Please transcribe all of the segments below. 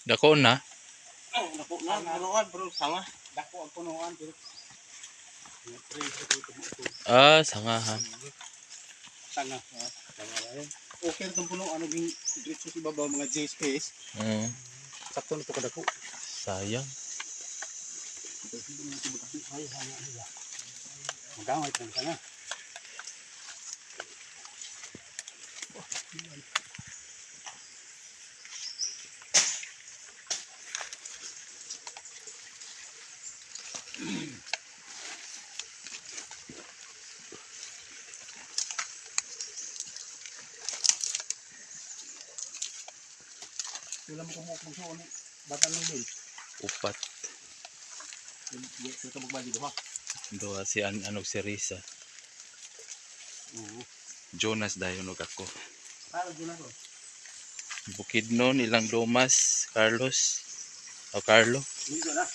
Dako na. Oh, dako na punuan pero sanga. Dako ang punuan pero mga tres ito ito ito. Ah, sangahan. Tanga. Tanga ba yun? Okay ra itong punuan naging diretso sa ibabaw mga J space. Sakto na ito kadako. Sayang. Ay, hanga nila. Magamit lang sana. Wala mo kumuha kung saan. Bata ng bill. Upat. Ito magbali duha. Duha si an anog si Risa. Oo. Jonas dayon og ako. Para dyan ako. Bukidnon ilang Domas, Carlos. O Carlo. Hindi na.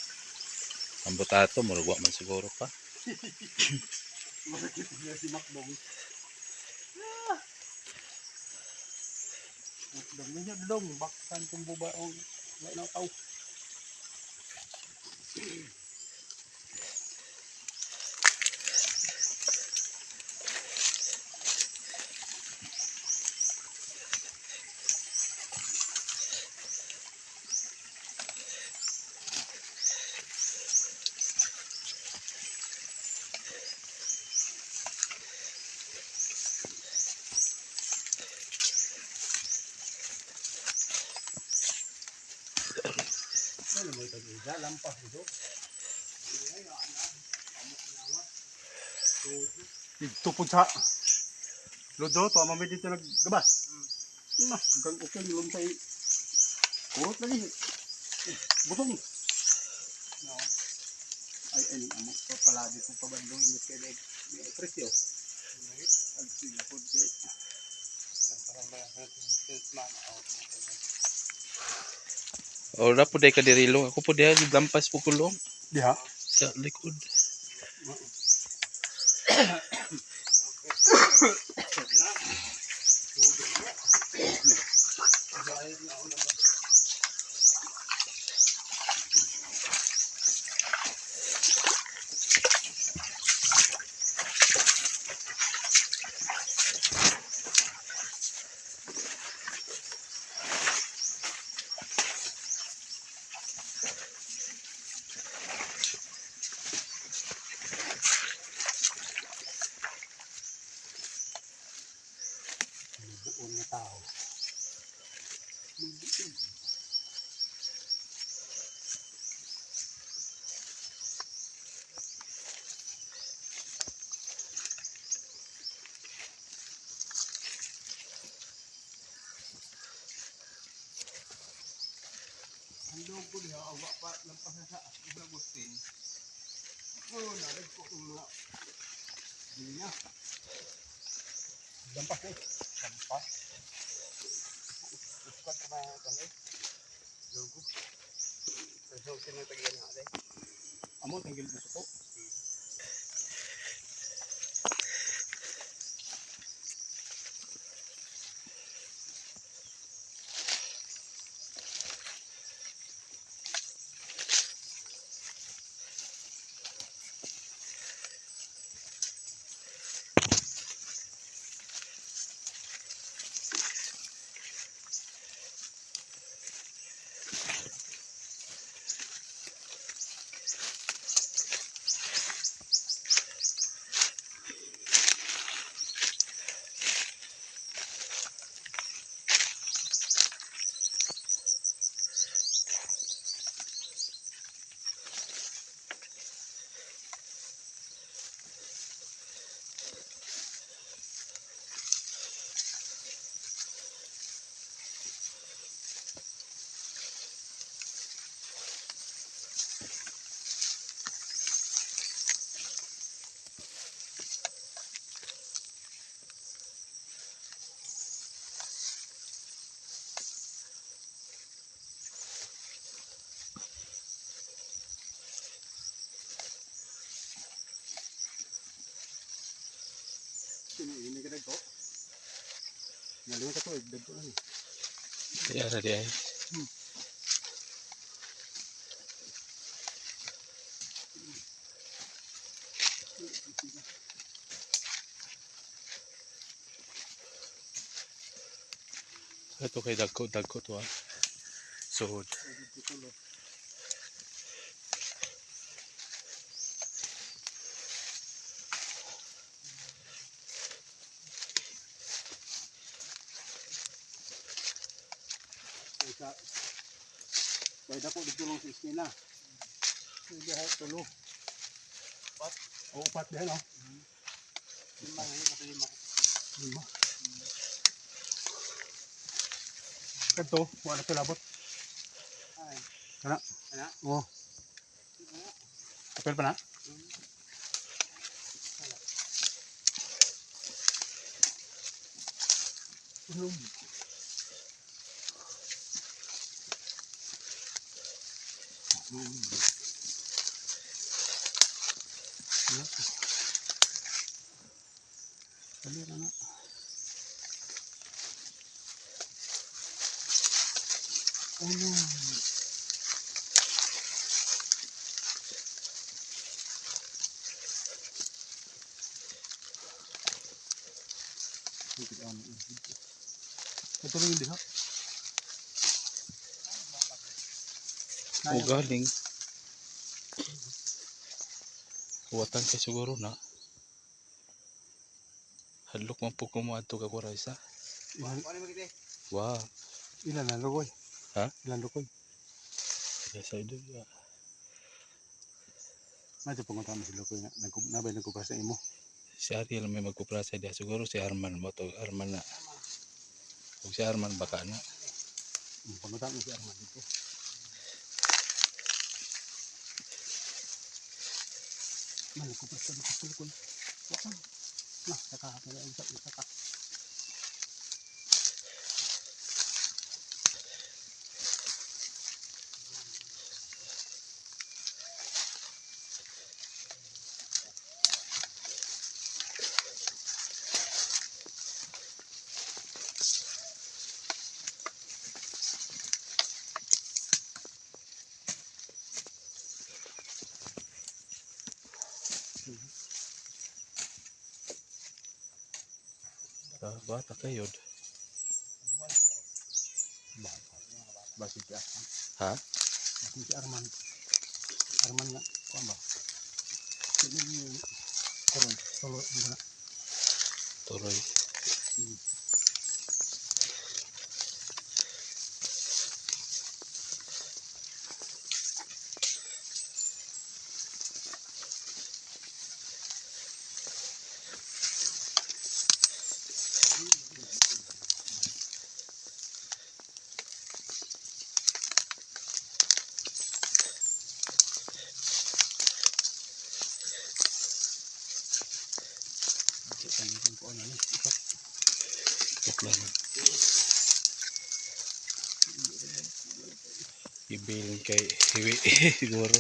Ang butato murag wa man siguro pa. Masakit niya si Macdong. Ah! Macdong niya dong baksan kung buba o wala na tao. Ano mo ito? Lampas ito. Dito po sa Lodo, to mami dito naggabas. Na, gang okay nilom sa kurot lagi. Eh, butong. No. Ay, ay, amo pa palagi ko pabandong init kay may presyo. Ag sila po kay Ora po day ka dirilong. Ako po diha lampas po kulong Diha. sa likod. Buon nga tao. Ang loob ko diha awa pa lampas na sa Agustin. Oh, narag ko itong mga Dili na. Lampas eh. lampas. Iskwat ka ba kami? Logo. Sa tinatagian nga ate. Amo tanggil mo ko. Sino ini ka dagko? Naliwan ka to, dagko lang. Diha ra di ay. Ito kay dagko dagko to ah. Suod. Sa Kaya dako dito lang sa iskina. Hindi ha tulo. Upat? O upat diha no. Lima na yun, kasi lima. Lima. Kadto, wala ko labot. Ay, Kana. Ana? Oo. Apel pa na? Ano? Dali na na. Ano? Ito lang yung diha. O galing. Kuwatan kay siguro na. Hadlok man po kumuadto ka kuray sa. Ilan, Kuha ni magite. Wow. ilan na lugoy? Ha? Ilan lugoy? Sa idol. Ah. Medyo pungunta mo si Lukoy nga. Nabay nagkupras sa imo. Si Ariel may magkuprasa diha siguro si Arman mo to Arman na. Kung si Arman baka na. Pungunta mo si Arman dito. Man, nagkupras ka dito sa Lukoy. Wa ka. Na, saka ka na isa isa ka. Ah, bata kayo. Basi si Arman. Ha? Basi si Arman. Arman nga. Kuan ba? Sino yung karon? Solo mo na. Tuloy. Di pa ni kuan na ni. Ito. Tok lang. Ibilin kay Hiwi siguro.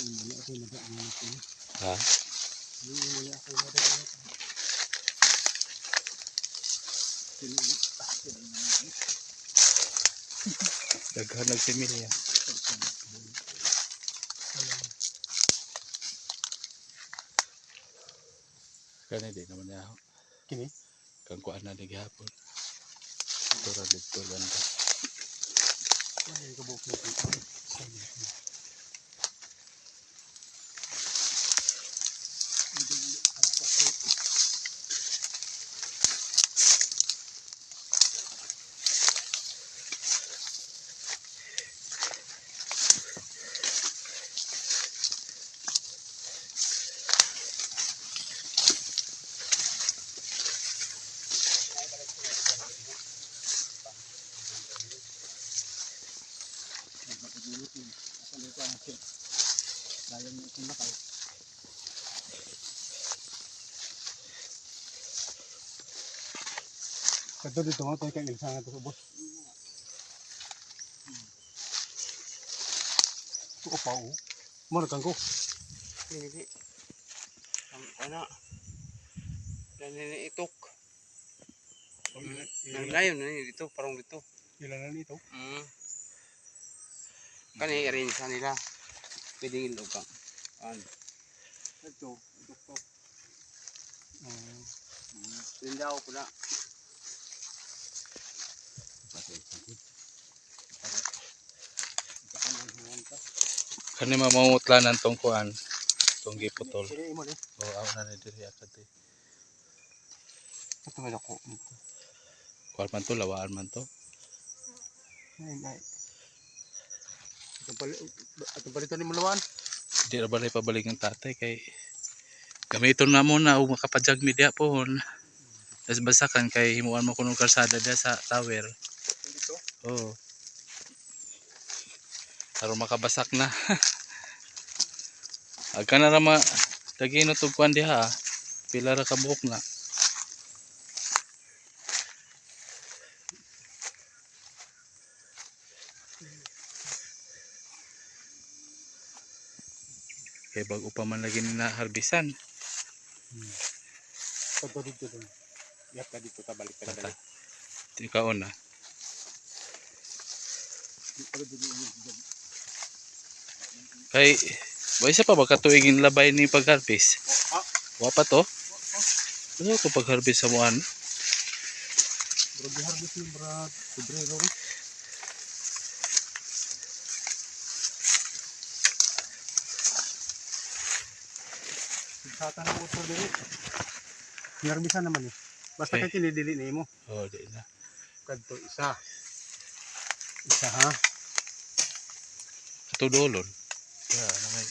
Muli ako nag-aanak ko. Ha? Muli ako nag-aanak. Daghan nagsimilya. Kani di naman niya ako. Kini? Kang kuan na di gihapon. Tura dito ganda. Wala yung kabuk na ito. Kadto dito mo tayo kang ilsa nga to sa ubos. Tuo pa o. Mo kang ko. Hindi. Ang ana. Dahil itok. Nang layon na ni dito, parang dito. Ila na nito. Kani i-arrange sa nila. Pwedeng ilog ka. An. Ito, ito to. Lindaw ko na. Kani mamangutlanan tong kuan. Tong giputol. Sige imo ni. O aw na ni diri akad eh. Ito may dako. Kuan man to, lawaan man to. Ay, ay. Atong palit atong palitan ni Mulawan. Di ra balay pabalik ng tatay kay gamiton na mo na og makapajag mi diha pohon. Tas basakan kay himuan mo kuno kalsada diha sa tower. Dito. Oo. Aron makabasak na. Agka na ra ma lagi no tug kuan diha. Ah. Pila ra ka buhok na. Kay bago pa man lagi ni na harbisan. Kadto dito dun. Yap ka dito ta balik ta Tata. dali. Ikaw na. Kay wa isa pa ba katuigin labay ni pag-harvest? Ah, Wa pa to? Ano ko pag-harvest sa muan? bro giharvest ni Brad Pebrero. Sata na utol diri. Giharbisan naman eh. Basta Eh. kay kini dili nimo. Oh, di na. Kadto isa. Isa ha. Ato dolon. Ya, na may.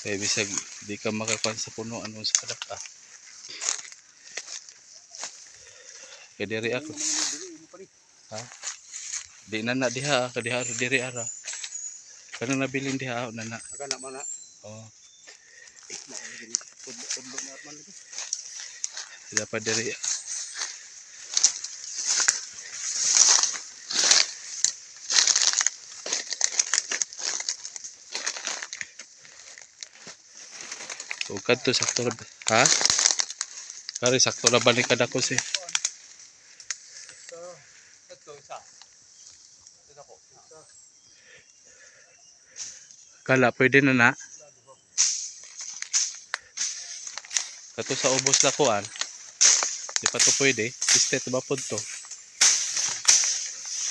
Kay bisag di ka makakuan sa puno ano sa kadak ah. Kay diri ako. Dili imo pa ni. Di na na diha ah, kay diha ra diri ara. Kanang nabilin diha ah, na na. Aga na man na. Oh, Eh, mao lagi ni. Tudlo tudlo na man lagi. dapat diri. O kadto sakto ra ba- ha? Kari sakto ra balik kada ko si. Ito isa. Ito dako. Kala pwede na na. Kato sa ubos na kuan. Di pa to pwede. Istet ba pod to?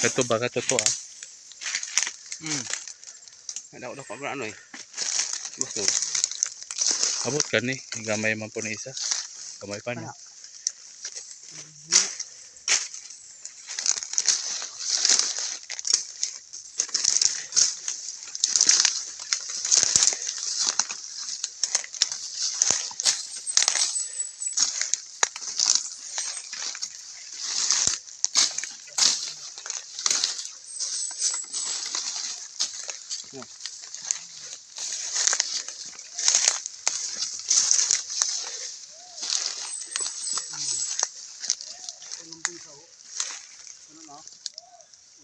Kato ba kato to ah? Dako dako ba ano eh. Gusto. Abot ka ni. Gamay man po ni isa. Gamay pa no. Unom pun sao. Ano na?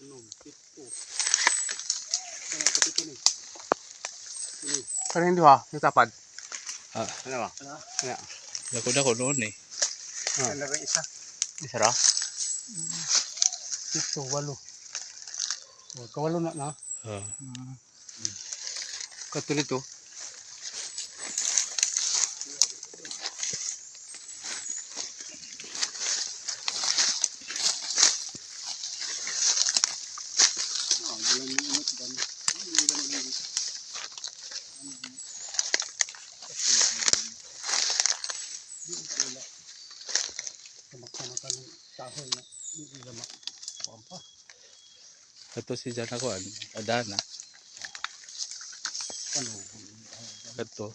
Unom, pito. Ano kapito ni? Ini. Kanin duha, yung tapad. Ah. Ano ba? Ano? Ano? Dako dako noon eh. Ah. Ano rin isa? Isa ra? Pito, walo. O, kawalo na na. Ah. Kato nito. Ah, wala nang inot dan. Hindi ka nag-inot. Di wala. Sama-sama ka ng kahoy na di nila makuha pa. Kato si Jana kuan. Adana. Ano? Kato.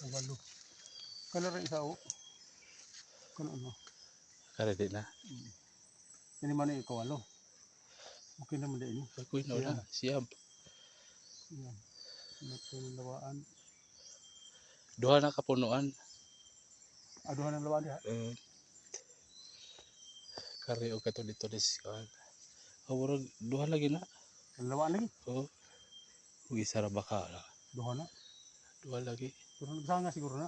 Walo. Kala rin isa o. Kano ano? Kare di na. Ini man yung kawalo. Okay naman din ini. Ako'y na wala. Siyam. Yan. Inot ko ng lawaan. Duha na kapunuan. Aduhan ang lawaan diha. Kari og kato dito dis kuan. Oh, murag duha lagi na. Ang lawaan lagi. Oh. Ug isa ra baka la. Duha na. Duha lagi. Pero nga siguro na.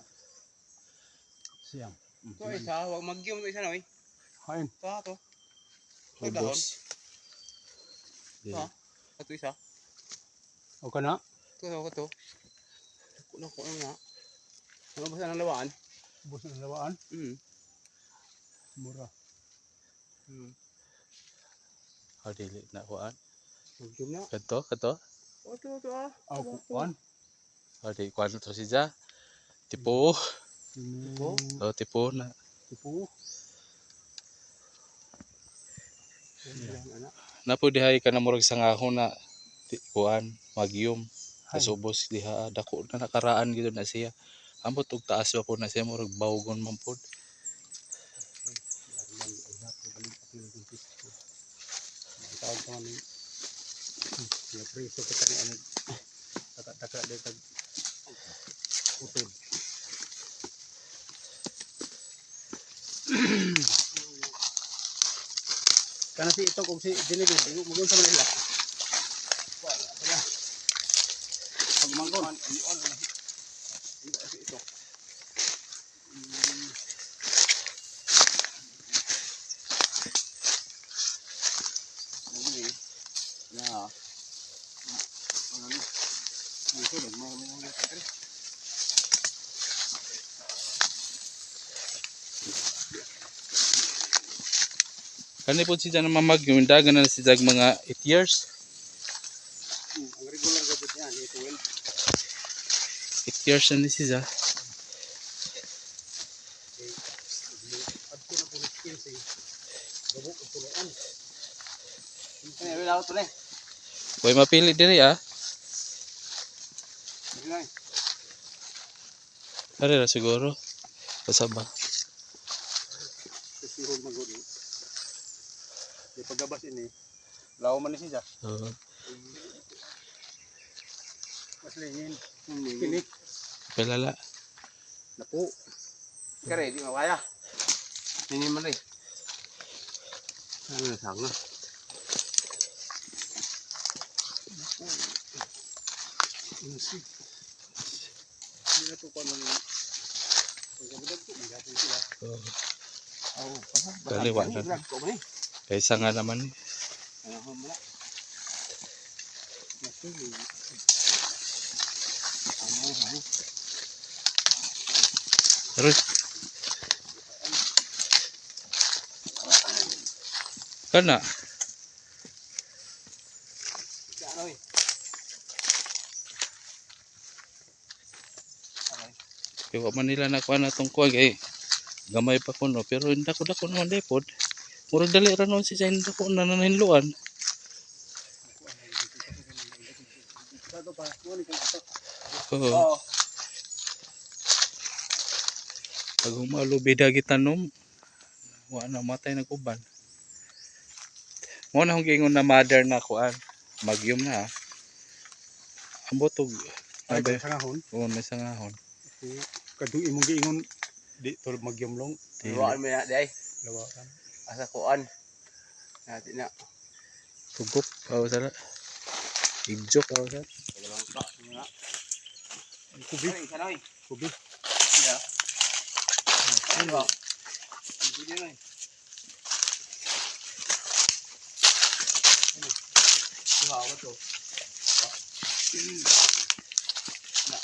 Siyam. To isa, wag magyom to isa na oy. Hain. To ha, to. Ay, dahon. Ubos. Di. Ha? Ato isa. O kana. To ako to. Kuno ko na. Ano ba sa lawaan? Ubos na ang lawaan. Mura. Oh, dili na kuan. Magyom na. Kadto, kadto. O to to ah. Aw kuan. Oh, di kuan to si Ja. Tipo. Tipo. Oh, tipo na. Tipo. Ana. Napo dihay ka na murag sangahon na kuan magyom. Hay. Tas ubos diha dako na nakaraan gid na siya. Ambot og taas pa po na siya murag bawgon man pod. Tawag ko ni ya preso kita ni ano taka-taka de tag utod. Kana si itok og si Genevieve, mugun sa Manila. Pagmangkon. Ito. Na. Ano ni? Ito lang mga mga. Kani pod siya na mamagyom dagan na si Jag mga 8 years. Ang regular gabot niya ni 12. 8 years na ni siya. Adto na po ni 15. Gabok og puloan. Ano wala to na. Way mapili diri ah. Dili na. Kari ra siguro. Basta ba? Susihog magud. Di pagabas ini, lawa man ni siya. Oo. Mas lingin. Kini Pilala. napo. Kare di mawaya. Nini man rin. Ano sanga? Nasi. Hindi na to kuan man. Pagkabudag ko, magapon sila. Oo. Oh, Kaliwa na. Ko man eh. Kaysa nga naman eh. Ano mo na? Nasi. Ano ano. Pero kana Ano eh. kay wa man nila nakuha na tong kuha kay gamay pa kuno pero hindi ko dako naman depod. Murag dali ra noon si Jain dako na nanhinluan. Sato pa, kuan kang ato. Oo. Oo. Pag humalo bida gitanom wa na matay nag-uban. Mo na akong giingon na mother na kuan. Magyom na ah. Ambot og Ay, abay sa ngahon. oo may sangahon. Kadung imong giingon di tulog magyumlong. Dili. Luwaan mo na day. Lawakan. Asa kuan. Natin na. Tugop aw sala. Igjok aw sala. Dalawang ka na. Kubi, Ano isa na oy. kubi. Ya. Ano ba? Hindi na eh. Ano? Duha ba to? Na.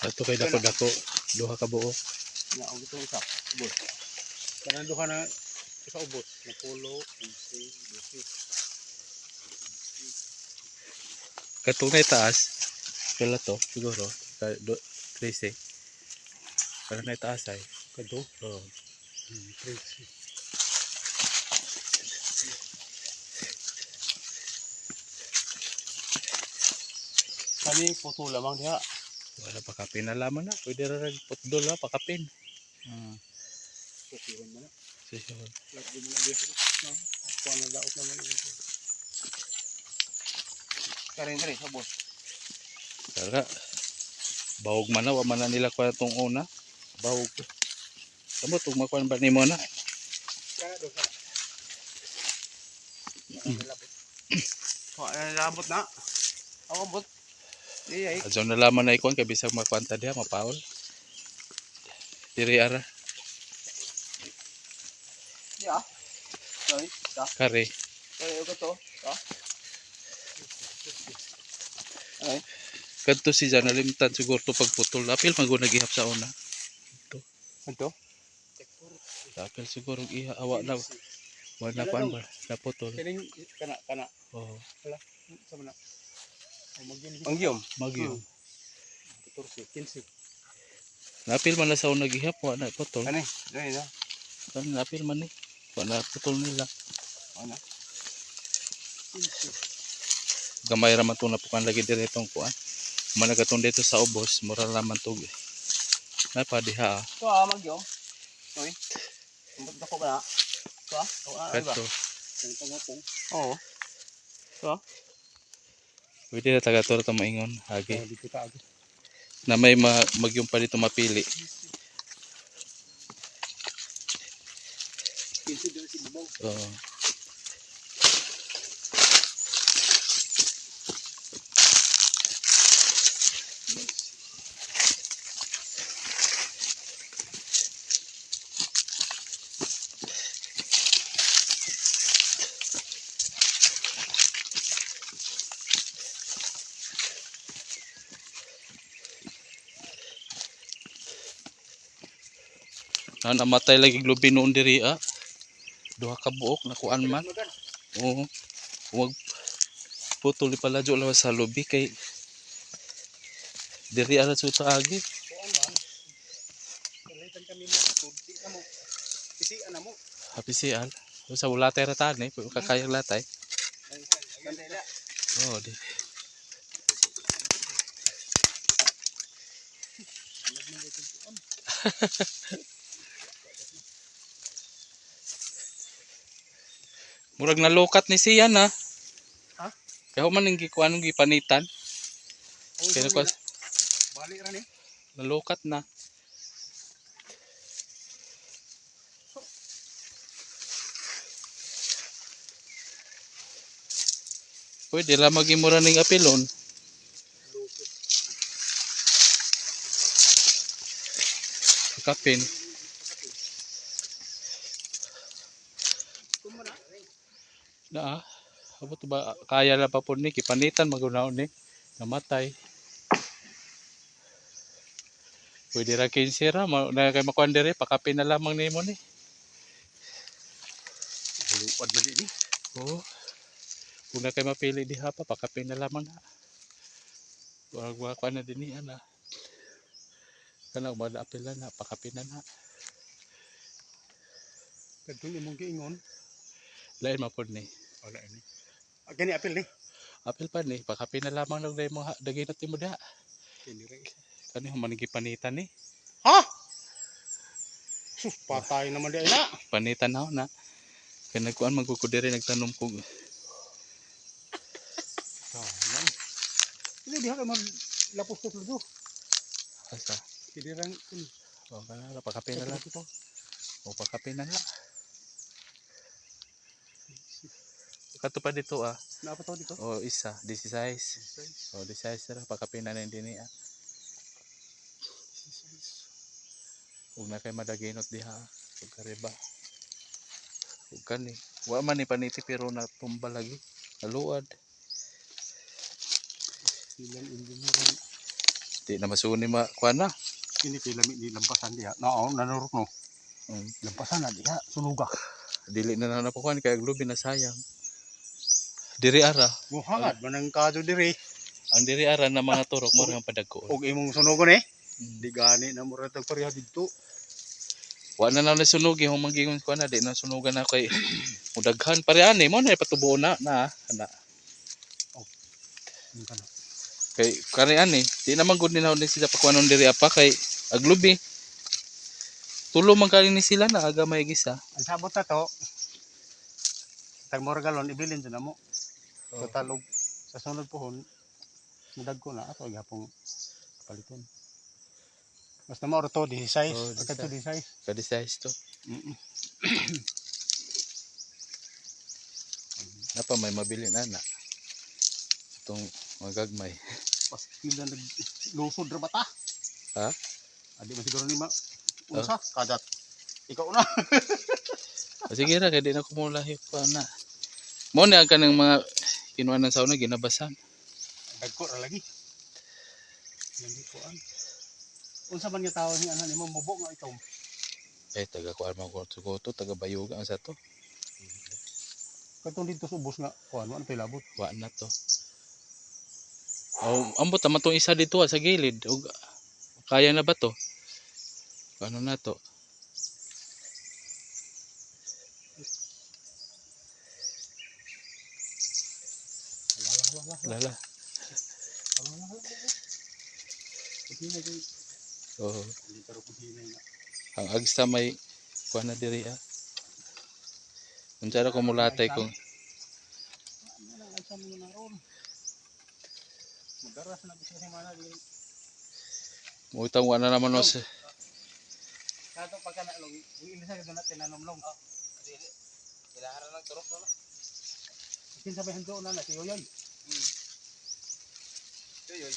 Ato kay dako dako duha ka buok. Na og itong isa. Ubos. Kanang duha na sa ubos. Napulo, 11, 12. Katong na itaas pila to siguro ka do, 13. Para na itaas ay. Kadto. Oo. 13. Kani puto lamang diha. Wala pa kapin na laman na. Pwede ra rag putdol ha, pakapin. Susihon mo na. Sisyon. Lagi mo na diha. No? Kuan na daot naman. Karin diri sa bus. Tara. Bawog man na wa man na nila kuan tong una. Bawog. Kamo tug makuan ba nimo na? Kana do kana. Wa na labot na. Ako bot. Di ay. Adyo na lamang na ikuan kay bisag makuan ta diha mapaol. Diri ara Ya. Sorry, ta. kare. Sorry, ko to. Ta. Ay. Kadto si Jan nalimtan siguro to pagputol. Apil man gud nagihap sa una. Ito. Apil siguro iha awa na. Wa na kuan ba naputol. Kining kana kana. Oh, Sa man na. O magyum Ang giyom. magyo. 14, 15. Napil man na sa una gihap wa na putol. Kani, diri na. Kan napil man ni. Wa na putol nila. Ano? 15. Gamay ra man tong napukan lagi dire tong kuan. Man nagatong dito sa ubos, mura ra man tog. Napa diha ah. Ito ah, magyom. Oy. Ambot dako ba na? Ito ah. Oo, ah, iba. Kadto. Kani pangapong. Oo. Pwede na taga turo to maingon agi. Oh, dito ta agi. Na may magyong pa dito mapili. 15 dito si Bubaw. Oo. Na namatay lagi glubi noon diri ah. Duha ka buok nakuan man. Magan. Oo. Wag putol pala jo lawas sa lubi kay diri ara sa agi. Kuan man. Kalitan kami mo tud di na mo. Isi ana mo. Happy si al. Sa wala tay ra tani, kakayang latay. Ganda ila. Oo, di. Murag nalukat ni siya na. Ha? Kaya man ning gikuan ng gipanitan. Oh, Kaya ko balik ra ni. nalukat na. Pwede ra magimura ning apilon. Kapin. Na, abot ba kaya na pa po ni kipanitan magunaon ni namatay. Pwede ra 15 ra na kay makuan diri pakapin na lamang nimo ni. Luad man di ni. Oo. Kung na kay mapili diha pa pakapin na lamang na. Wag wa kuan na dinhi ana. Kana umada apil na pakapin na na. Kadtong imong giingon. Lain man pod ni. Wala ini. Ah, gani apil ni. Apil pa ni pakapin na lamang nag mo daginot nimo diha. Kini ra. Kani human gipanitan ni. Ha? Sus, patay naman di ay na. Panitan na na. Kay nagkuan man gud ko diri nagtanom kog Sayang. Hindi diha kay maglapos to ludo. asa. Kini ra kini. O kana ra pakapin na lang. O pakapin na lang. Kato pa dito ah. Napa to dito? O isa, 16. O 16 ra pakapin na din ah. Ug na kay madaginot diha ug kariba. Ug kani, wa man ni paniti pero natumba lagi. Naluad. Ilang engineer. Di na masuni ma kuan na. Kini kay lami ni lampasan diha. Nao nanurok no. Lampasan na diha sunuga. Dili na na napakuan kay ang lubi na sayang. Diri ara, Muhangad man ang kadto diri. ang diri ara na mga turok mo ang padagkoon. Og imong sunugon eh. Mm. Di gani na mura tag pareha didto. Wa na na nasunog yung manggingon ko na di na sunugan na kay mudaghan pare ani mo na patubuo na na ana. Ano ka na? Kay kani ani di naman gud nila ni sila pakuanon diri apa kay aglubi. Tulo man kani ni sila na aga may gisa. Ang sabot na to. Tag mura galon ibilin sa namo. Oh. Total og Sa sunod pohon, mudagko na ato gihapong paliton. Basta mao ra to 16, Oh, pagka to 16. Kadi size to. Napa may mabili na na. Itong magagmay. Pastila naglusod ra bata. Ha? Adi man siguro ni ma unsa kadat. Ikaw na. O, sige ra kay di na kumulahi pa na. Mo ni ang kanang mga kinuha ng sauna ginabasan. Dagko ra lagi. Lagi ko an. Unsa man nga tawo ni ana nimo mubo nga ikaw. Eh taga kuan man ko to taga Bayuga ang sa to. Katong dito sa ubos nga kuan wa na to'y labot. Wa na to. Oh, ambot naman tong isa dito ah, sa gilid. Og kaya na ba to? Ano na to? Lala. Kusinay kay Oh, hindi karo kusinay nga. ang agsa may kuan na diri ah. Unsa ra ko mulatay kung Ano lang ay sa mga naron. Magaras na bisa sa mana diri. Muitang wa na naman no sa Kato pagka na long, imbes na na tinanom long. Dili. Ilaharan ng turok no. Kinsa may hando na na si Yoyoy. Yoy.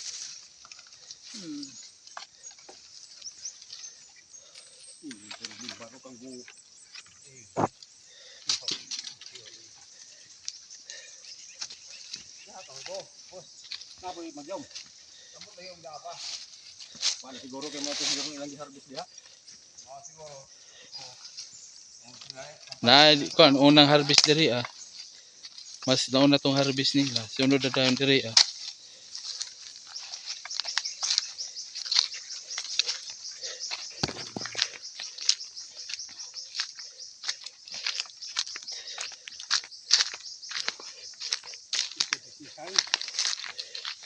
Pero di baro kang bu. Ya ko. Boss, Napoy magyom. kamot na yung dapa. Wala siguro kay mo to siguro ilang giharvest diha. Mga siguro. Oh. Oh, sila eh. Na kuan unang harvest diri ah. Mas nauna tong harvest nila. Sunod na dayon diri ah.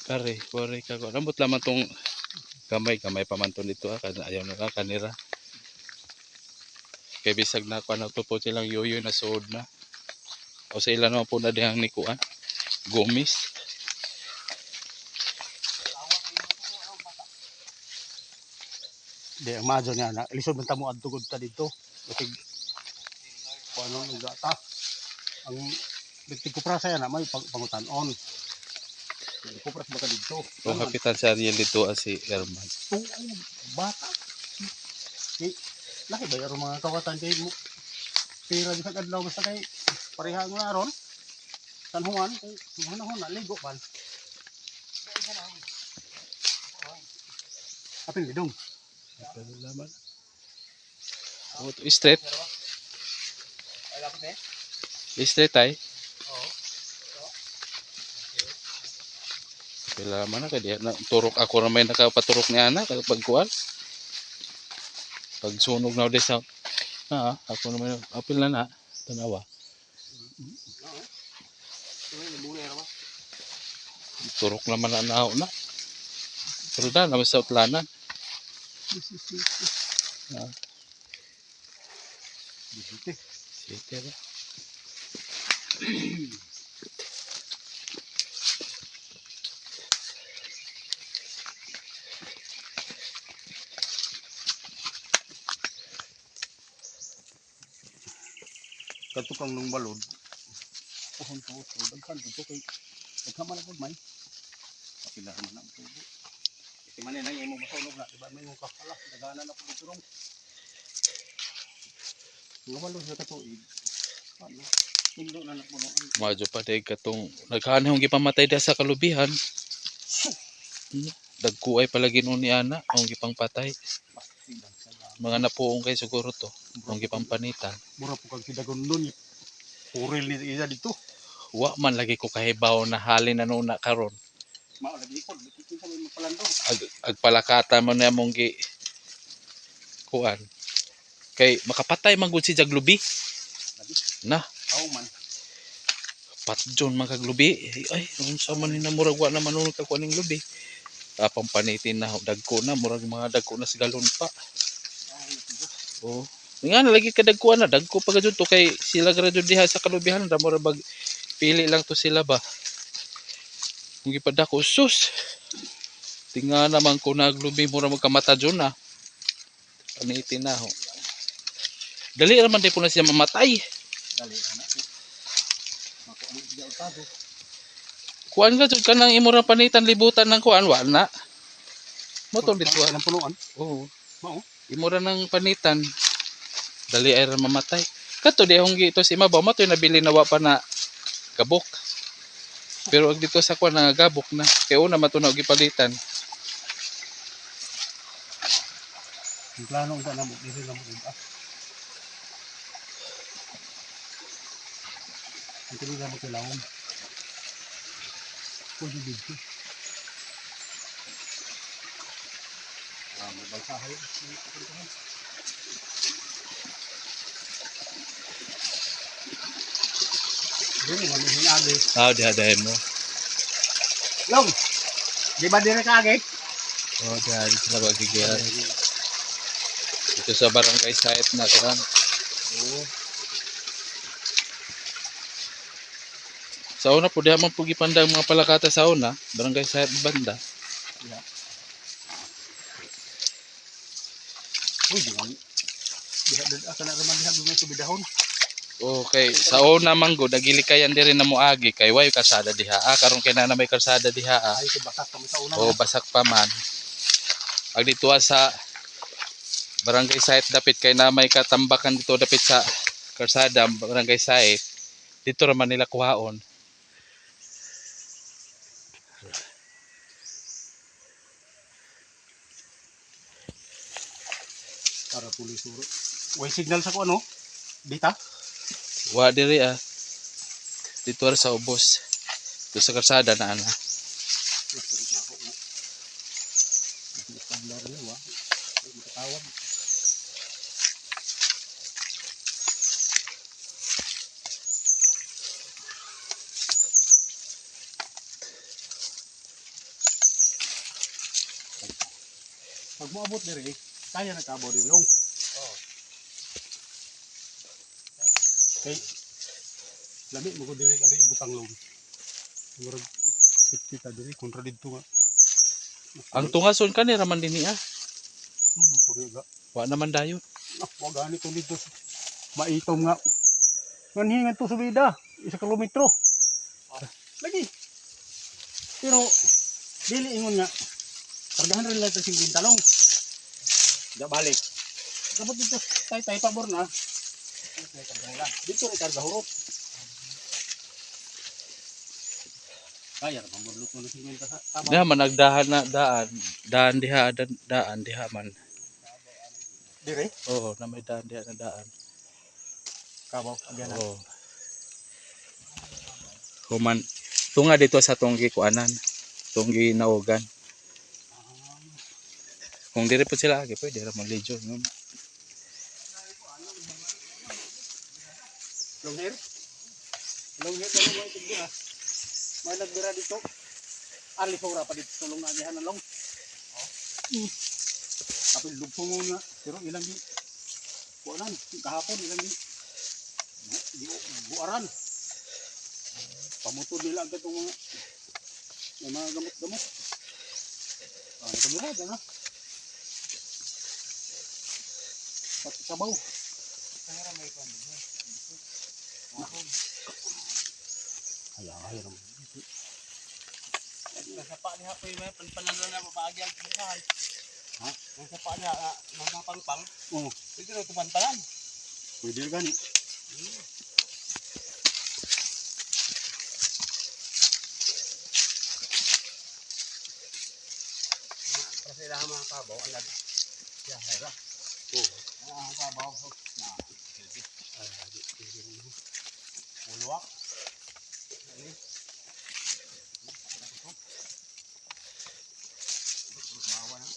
Pare, pare ka ko. Lambot lamang tong gamay, gamay pa man to nito ah. Kana ayaw na ka kanira. Kay bisag na kuan na to po silang yoyo na suod na. O sa ilan naman po na dihang ni kuan. Gomis. Di ang majo niya na lisod man tamo adto gud ta didto. Kasi kuan ano gata. Ang Bigtig ko prasa yan na may pangutanon. Kupras ba ka dito? O kapitan sa Ariel dito ah, si Herman. Tuong bata. Eh, lahi ba yung mga kawatan kay mo? Pira di sa adlaw basta kay pareha nga aron. San Juan kay manahon na ligo man. Apil gidong. Laman. O, to, straight. Ay, lapit eh. Straight ay. Oo. Pila man na kay diha na turok ako ra may nakapaturok ni ana pag kuan. Pag sunog na di sa ah, ako na may apil na na tanawa. Turok naman na naho na. Pero na naman sa utlanan. Ah, Dito. sige ba? Kadto kang nung balod. Pohon to, daghan dito kay daghan man ako may. Kapila man ang tubo. Kasi man nang imo masunog na, di ba may mong kakala, daghanan ako dito rong. Nga balod sa katuig. Ano? Indo na nagpunuan. Madyo pa day katong naghanay hong gipamatay da sa kalubihan. Dagkuay pala ginuon ni ana ang gipangpatay. Pastilan sa Mga napuong kay siguro to. Ang gipampanitan. Mura po kag sidagon nun. Puril ni isa dito. Wa man lagi ko kahibaw na halin na nuna karon. Mao lagi ikod, dito sa may mapalandong. Ag agpalakata man na mong gi kuan. Kay makapatay man gud si Jaglubi. Lagi. Na, Aw man. patjon man kag lubi. Ay, unsa man ni na murag wa na man ka kuan ning lubi. Tapang panitin na dagko na murag mga dagko na sa galon pa. Oh. Nga na lagi ka dagkuan na dagko pa gud to kay sila gra jud diha sa kalubihan da murag bag pili lang to sila ba. Kung gipadako sus. Tinga naman ko naglubi mo ra magkamata dyan na. Panitin na ho. Dali ra man di po na siya mamatay. Dali ana. Mako ang siya utado. Kuan ka jud kanang imo ra panitan libutan ng kuan wa na. Mo to dito. Ilang punuan. Oo. Mao. Imo ra ng panitan. Dali ay ra mamatay. Kato di hong ito si imabaw mo to nabili na wa pa na gabok. Pero ag dito sa kuan nangagabok na. Kay una man to na og gipalitan. Ang plano unta na mo diri na mo ah. Ang kini na mo kilawom. Pwede dito. Ah, may balsahay. Dili na mo hinagi. Ah, diha dahil mo. Long. Di ba dire ka agi? Oh, diha dito sa Bagigian. Dito sa barangay site na kuan. Oo. Sa una po diha man po gipanda ang mga palakata sa una, barangay site banda. Uy, di man. Diha diha kana raman diha dunay subidahon. Okay, sa una man gud nagilikayan diri na moagi kay way kalsada diha. Ah, karon kay na na may kalsada diha ah. Ay, kay basak kami sa una. O basak pa man. Ag dito ah, sa barangay site dapit kay na may katambakan dito dapit sa kalsada barangay site. Dito ra man nila kuhaon. Para pulis suro. Way signal sa ko ano? Dita? Wa diri ah. Dito ra sa ubos. Dito sa kalsada na ana. Pag moabot diri, kaya na kabo diri long. Kay lami mo ko diri ari butang long. Murag safety ta diri kontra didto nga. Ang tungason kani ra man dinhi ah. Puri ga. Wa naman dayon. Ah, wa gani to dito. Maitom nga. Nganhi nga to subida, isa kilometro. Lagi. Pero dili ingon nga. Kargahan rin lang sa 50 long. Da balik. Dapat dito tay tay pabor na. Dito rin karga hurot. Kaya ra mamudlot mo ng 50 sa tama. Diha man nagdahan na daan, daan diha daan, daan diha man. Dire. Oo, na may daan diha na daan. Kabaw agyan na. Oo. Human tunga dito sa tunggi kuanan, tunggi naugan. Kung dire po sila agi pwede ra man lidyo no. Long hair? Long hair ka mo ito. May nagbira dito. Ali sora pa dito tulong na agihan long. Oh. Apil lugpong nga pero ilang di kuanan kahapon ilang di di buaran. Pamutod nila ang katong mga may mga gamot-gamot. Ah, nakabira na. Pati sabaw. Ay, ay, ay. Nasa pa niya pa yung panpanalo na papaagi ang pinakahan. Ha? Nasa pa niya, nasa pangpang. Oo, Pwede na ito panpalan. pwede rin gani. Para sa ilang mga kabaw, ang lag. Ya, hera. Oo. Ang kabaw, na, silbi. Ay, di, di, di. Puluwak. Ini. Bawa na.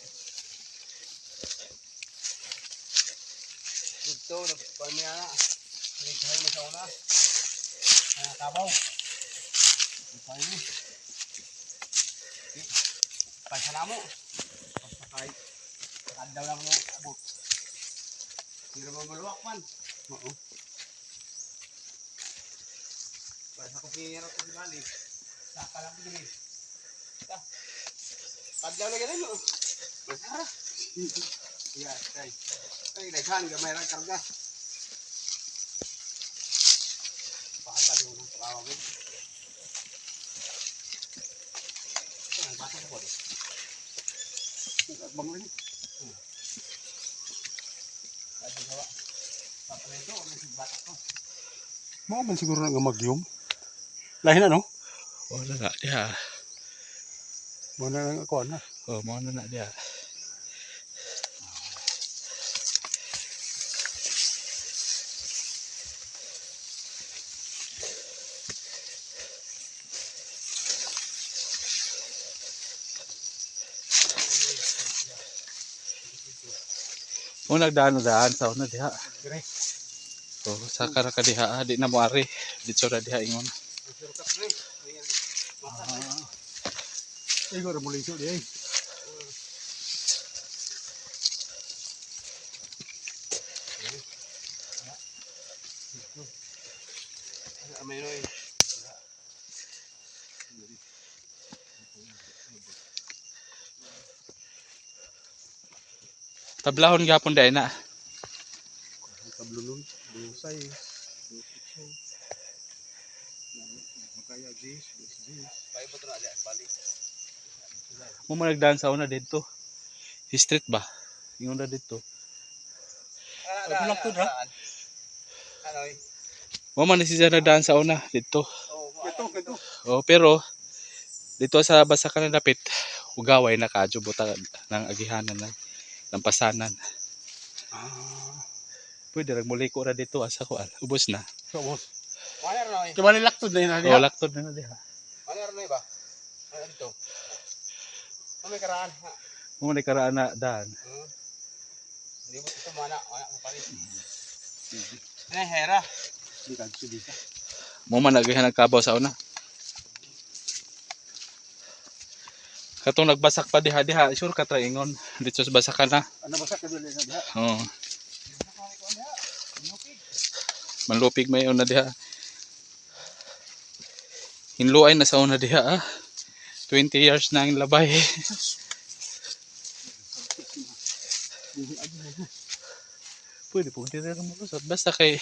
Dito, nagkuhan niya na. Nagkahay mo sa una. Mga kabaw. Nagkahay mo. Pasala mo. Pasakay. Kadaw lang mo. Abot. Pero maluwak man. Oo. Para sa kumpira ko si Bali. Saka lang din eh. Padlaw lagi na no. Masara. Yeah, kay. Ay, daghan gamay ra karga. Bata yung ng trawa ko. Ah, bata ko po. Bang lagi. Adi gawa. Papalento, ano si bata ko. Mao man siguro na nga magyom. Lahi na no? Wala na diha. Mao na lang ako na. Oh, mao na na diha. Mo nagdaan-daan sa una diha. Dire. Oh, sa kara ka diha, ah, di na mo ari. Dito ra diha ingon. Surkat rin. Ah. Igor mo liso di ay. Amay noy. Tablahon gapon dai na. Tablo nun, dusay, dusay. Makaya jis, jis. Bay mo na diya bali. Mo man nagdaan sa una didto. Street ba? Ingon ra didto. Ano bulak to, dra? Ano eh? Mo man ni siya nagdaan sa una didto. Oh, Ito, ito. Oh, pero dito sa Basakan na dapit, ugaway na kadyo buta ng agihanan na lampasanan. Ah, Pwede ra muliko ra dito asa ko ubos na. so boss. Wala ra noy. Kay bali laktod na yun, Oh, laktod na na diha. Wala ra noy ba? Wala dito. Oh, may karaan. Ha. Mo man karaan na daan. Hindi mo ito mana, wala ko palit. Ano hera? Di ka di ka. Mo man agihan ang kabaw sa una. Katong nagbasak pa diha diha, sure ka tra ingon dito sa basakan na. Ano ba sa kaduli na diha? Oo. Manlupig may una diha. Hinluay na sa una diha ah. 20 years na ang labay. Pwede po, hindi rin mo lusot. Basta kay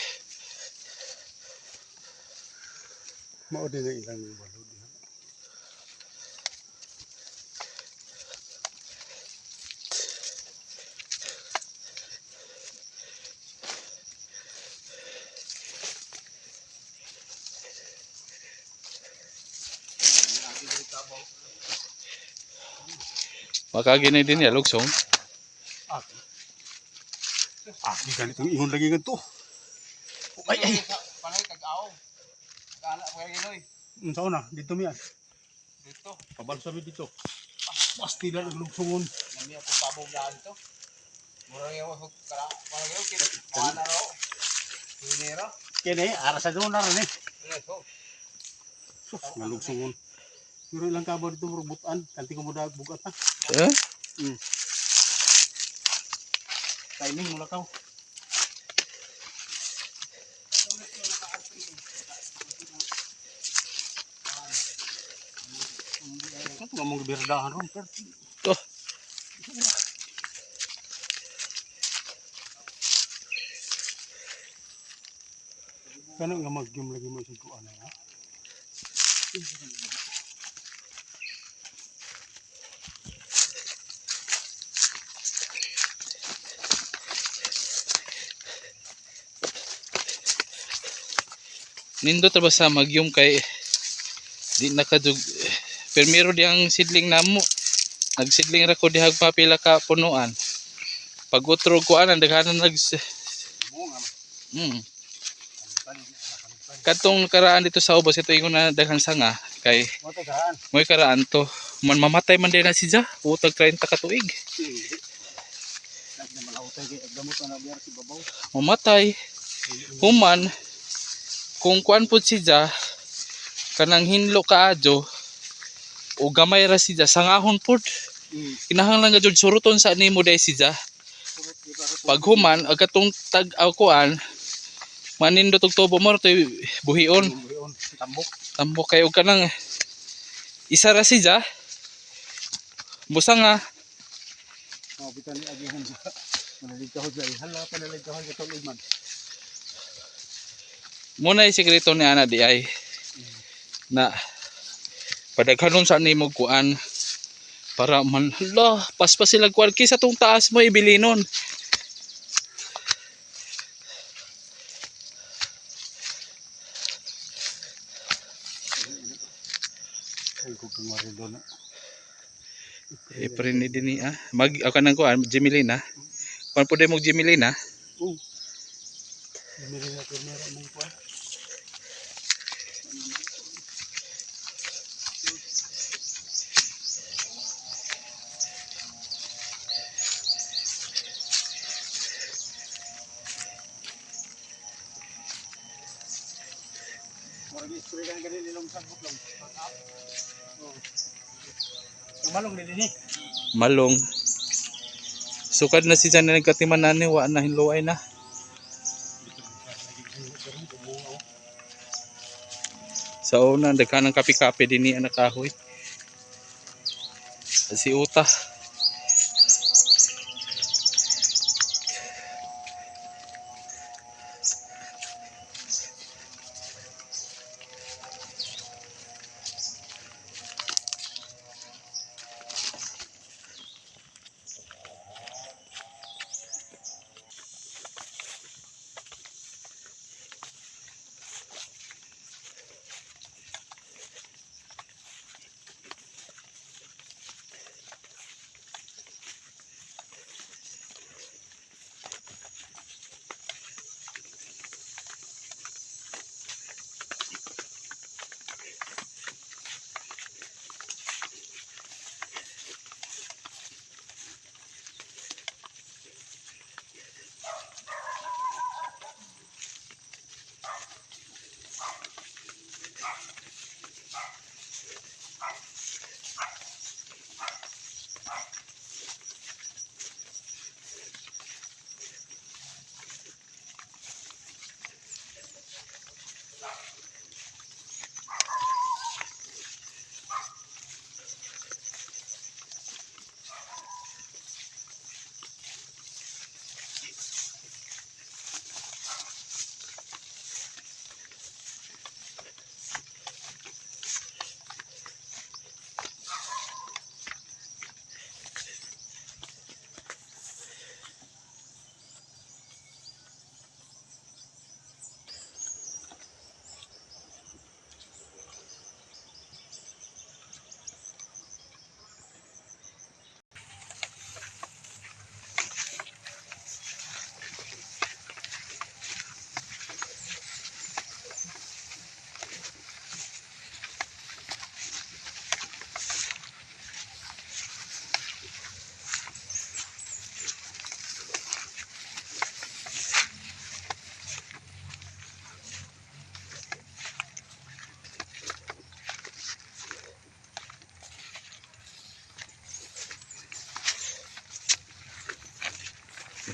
Mao din ang ilang ng balod diha. makaginay din niya, lugsong. Ah. Ah, di ganitong ingon lagi ngadto. Ay ay. Panay tag-aw. Kana ko ginoy. Unsa na dito miya. Dito. Pabalsa mi dito. Pasti lang ang lugsungon. Nami ako kabog daan to. Murang yaw ko kara. Murang yaw kay mana ro. Hinero. Kini ara sa doon na ni. Ano so? Sus, nga lugsungon. Pero ilang kabaw dito murag butan, kanti ko mo dag bugat na. Eh? Timing mo lakaw. Ito nga mong birdahan ron. Pero To. Kano nga magyum lagi mo sa kuan na. Nindot ra ba sa magyum kay di nakadug pero diyang sidling namo. Nagsidling ra ko dihag papila ka punuan. Pag utro ko anan daghanan nag Mo nga mm. Katong karaan dito sa ubos ito ingon na daghang sanga kay Mo ta karaan. mo'y karaan to. Man mamatay man din na siya utag 30 ka tuig. Nagna malautay kay gamot na biyar si babaw. Mamatay. Human kung kuan pud siya kanang hinlo kaadyo o gamay ra siya sangahon pud. Kinahanglan nga jud suruton sa nimo dai siya. Pag human ag katong tag aw kuan manindot og tubo mo to'y buhion. Buhion, tambok. Tambok kay og kanang isa ra siya. Busa nga. Oh, bitan ni agihan sa panalig kahon sa hala panalig kahon sa tuig man. Muna yung sikreto ni ana di ay na padaghanon sa nimo kuan para man hala paspas sila kuan kaysa tong taas mo ibilinon. Ay ko kang marido na. Iprin ni dinhi ah. Mag ako nang kuan Jimilin ah. Kuan pud mo Jimilin ah. Oh. Meron na primero mong kuan. Murag istorya ka ganin nilong sagbot lang. Oh. Malong ni dinhi. Malong. Sukad na si Jan na nagkatiman na ni wa na hinluay na. Sa una daghan ng kape-kape dinhi ang nakahoy. Si Uta.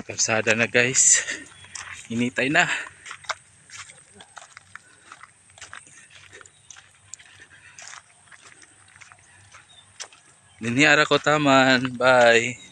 Kalsada na guys. Initay na. Dinhi ara ko taman. Bye.